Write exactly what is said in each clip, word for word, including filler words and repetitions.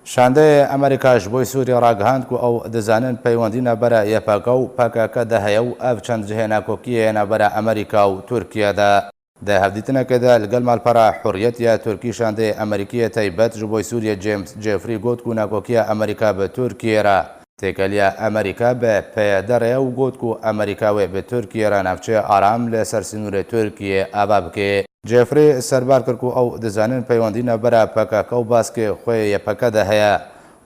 Şandeyê Amerîka ji bo Sûriyê ragihand ku ew dizanin peywendî navbera Y P G û P K K de heye û ev çend cihê nakokiyê ye navbera Amerîka û Tirkiye de. Di hevdîtinekê de li gel malpera Hurriyet ya Tirkî şandeyê Amerîkî yê taybet ji bo Sûriyê James Jeffrey got ku nakokiya Amerîka bi Tirkiyê re têkeliya Amerîka bi P Y D re ye û got ku Amerîka wê bi Tirkiyê re navçeya aram li ser sînorê Tirkiyê ava bike. Jeffrey serbar kir ku ew dizanin peywendî navbera P K K û baskê xwe yê Y P G de heye.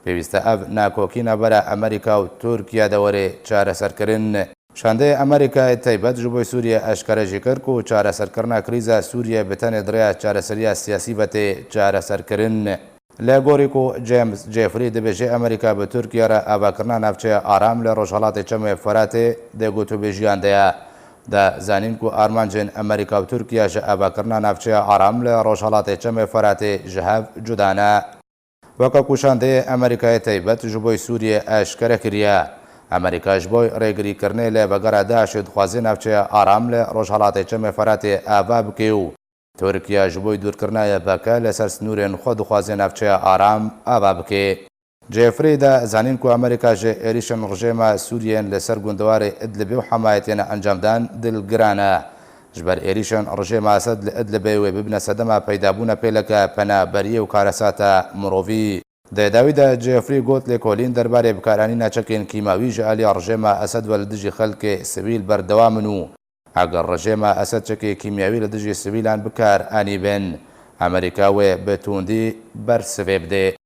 Pêwîst e ev nakokî navbera Amerîka û Tirkiye de were çareserkirin. Şandeyê Amerîkayê taybet ji bo Sûriyê eşkere jî kir ku çareserkirina krîza Sûriyê bi tenê di rêya çareseriya siyasî ve tê çareserkirin. Li gorî ku James Jeffrey dibêje Amerîka bi Tirkiye re avakirina navçeya aram li Rojhelatê Çemê Firatê di gotûbêjiyan de ye. Da zanîn ku armancên Amerîka û Tirkiye ji avakirina navçeya aram li Rojhelatê Çemê Firatê ji hev cuda ne. Weke ku şandeyê Amerîkayê taybet ji bo Sûriyê eşkere kiriye, Amerîka ji bo rêgirîkirinê li vegera DAIŞê dixwaze navçeya aram li Rojhelatê Çemê Firatê ava bike û Tirkiye ji bo dûrkirina Y P G li ser sînorên xwe dixwaze navçeya aram ava bike. Jeffrey da zanîn ku Amerîka ji êrîşên rejêma Sûriyê yên li ser gundewarê Idlibê û Hemayê têne encamdan dilgiran e. Ji ber êrîşên rejêma Esed li Idlibê wê bibine sedema peydabûna pêleke penaberiyê û karesata mirovî. Di dawî de Jeffrey got lêkolîn derbarê bikaranîna çekên kîmawî ji alî rejêma Esed ve li dijî xelkê sivîl berdewam in û eger rejêma Esed çekê kîmyawî li dijî sivîlan bi kar anîbin, Amerîka wê bi tundî bersivê bide.